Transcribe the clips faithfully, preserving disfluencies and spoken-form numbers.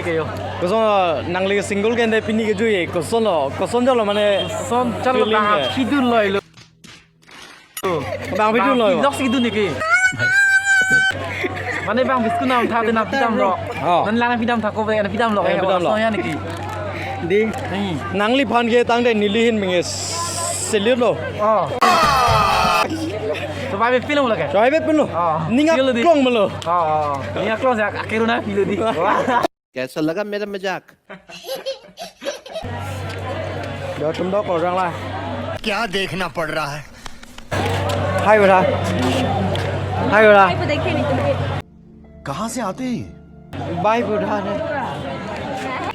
Koson nangli single ke ante pini kejui koson lo, koson jalo mane. Son chalo feeling bang ke. Pidun loi lo. Bang pidun loi. Bang pidun si dun niki. Mane bang biscuit nam tha de na pidam lo. Oh. Nang lang pidam tha ko be na pidam lo. Eh, pidam lo. Soya niki. Ding. Hmm. Nangliphan ke tangte neli ahin menge selir lo. Oh. Chobei pilo lake. Chobei pilo. Oh. Ning aklong melo. Oh, oh, oh. Ning aklong ya akeruna pilo di. Wah. कैसा लगा मेरा मजाक? Yo, tum dok orang lah. क्या देखना पड़ रहा है? Hi, bro. Hi, bro. Hi, bro. कहाँ से आते हैं? Bye, bro.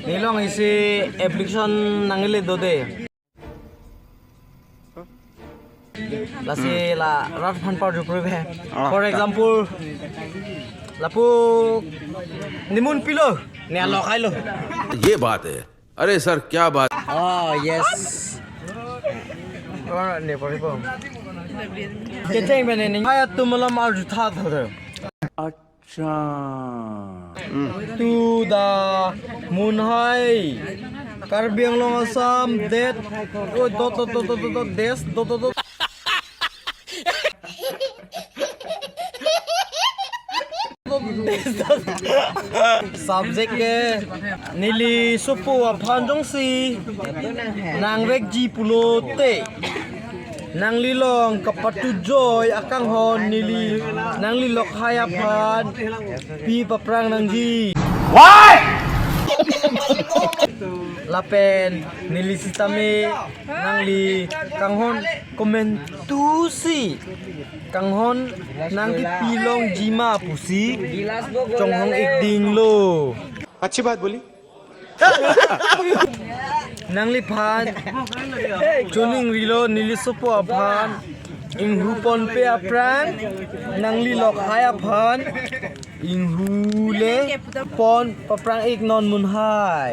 Neli along isi application nangkele do de. Lasi la rat aphan parju puri be. Ah, for example, lapu nimun pilo, ne alok hai lo. ये बात है। अरे सर, क्या बात। Oh, yes. Oh, ne pori po. Kecheng bene ni. Hai atum alam arju tha tha. Acha. Tu da munhai Karbi Anglong Assam det. Oh, dot, dot, dot, dot, dot, dot, des, dot, dot, dot. Subject ke neli sopo aphan jongsi nangvekji pulote. Nangli along kapatu joi akanghon neli, nangli lokhai aphan pi paphrang nangji. Why? Lapen neli sitame nangli kanghon komantusi kanghon nangkepi longji ma pusi chonghong ik ding lo. अच्छी बात बोली। Nangliphan choningri lo neli sopo aphan inghu ponpe aphrang, nangli lokhai aphan inghu le pon paphrang ik non munhai.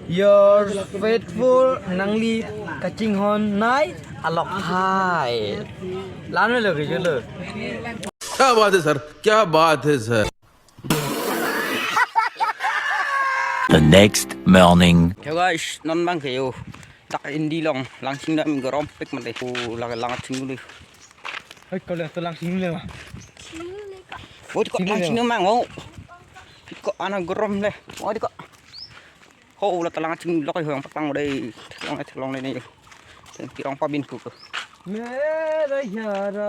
Your faithful nangli kachinghon nai alokhai. Lan lo ke jolo. क्या बात है सर, क्या बात है sir. The next morning. Yo guys, non bang ke yo. Dak indi along langching dam gorom pik mate. Oh, lang langching dulu. Hei, kau lihat tuh langching dulu. Oh, di kok langching mang, oh. Di kok anak gorom le. Oh, di kok. Ho, la ta langching lok ho yang patang dei. Long dei, long dei ni. Pi rong pabin ku ko. Mera yara.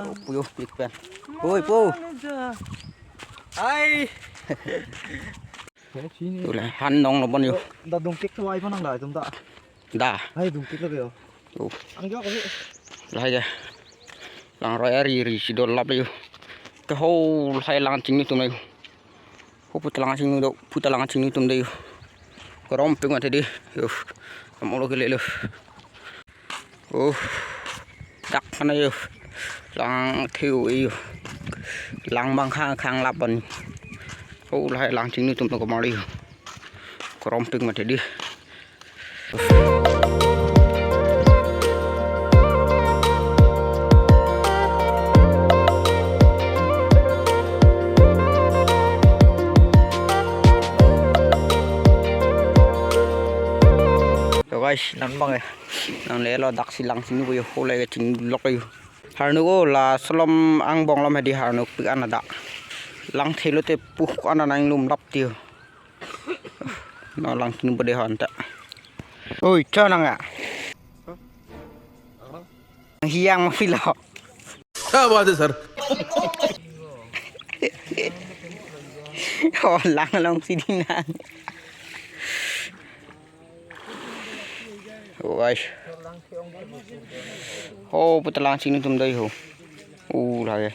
Oh, puyo pik pen. Oi, po. Hai. Tule han nong lo bon yo. Da dungkik tuai pa nang da itum da. Da. Hai dungkik lo yo. Oh. Ang jo ko. Lahai ke. Langroi ari ri si dolap yo. Ke ho lahai langching ni tum yo. Ho puta langching ni do, puta langching ni tum de yo. Gorom pik mate de yo. Amolo ke le lo. Oh, dak mana yo. Lang theo yo. Lang bang khang khang lap ban. Oh, lahai langching ni tum no ko mari yo. Gorom pik mate de. Yo guys, non bang eh. Nangle lo daksi langching ni yo, ho le kaching lok yo. Harnuk o, la solom angbong lom hedi harnuk pik an ada. Langthe lote puh ko an nang lum lap ti yo. No langching ni bede hon ta. Oi, cho nang ya. Hiang ma pilo. क्या बात है sir. Oh, lang long si di nang. Oh, guys. Oh, puta langching ni tum dei ho. Oh, lahai.